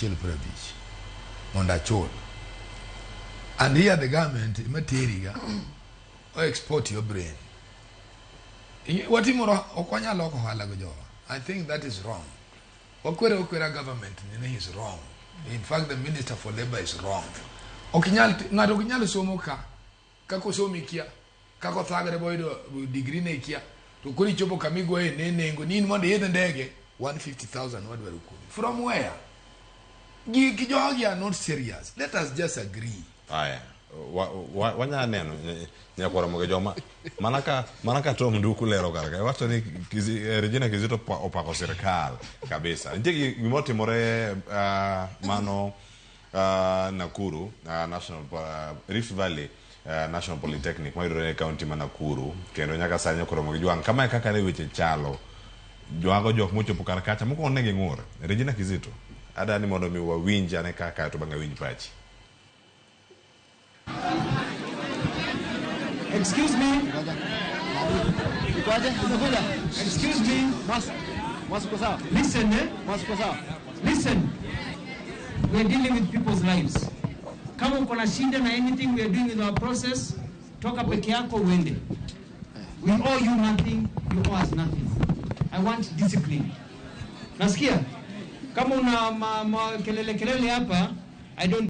150 mondo achul. And here the government ema teriga o export your brain. Watimoro ok wanyal loko ohala go jowa. I think that is wrong. Wakwere okwera government ni is wrong. In fact, the minister for labor is wrong. Ok nyal ng'ato ok nyal somo ka kaka osomo ikia, kaka othagre boyudo degree ne ikia, to koro ichopo kama igoye ne nengo ni in mondo iidh ndege 150,000 wadwaro kuomi. From where? Gi jogi are not serious. Let us just agree. Aya, wanya neno nyakwara moge joma mana ka Tom Nduku lero kar ka iwacho ni Regina Kizito opako sirikal kabisa. Nitie gima otimore mano Nakuru National Rift Valley National Polytechnic mayudore e kaunti ma Nakuru, kendo nyaka sani nyakwara moge jwang' kamae kaka ne weche chalo joago jok mochopo kar kacha mokwongo ne ging'ur. Regina Kizito adani mondo mi wawinj ane kaka to bang'e winj pachi. Excuse me. Ikoaje? Umekuja? Excuse me. Mwas, Mwas uko sawa? Listen, eh? Mwas uko sawa? Listen. We are dealing with people's lives. Kama uko na shida na anything we are doing with our process, toka peke yako uende. We owe you nothing, you owe us nothing. I want discipline. Nasikia? Kama una ma kelele kelele hapa, I don't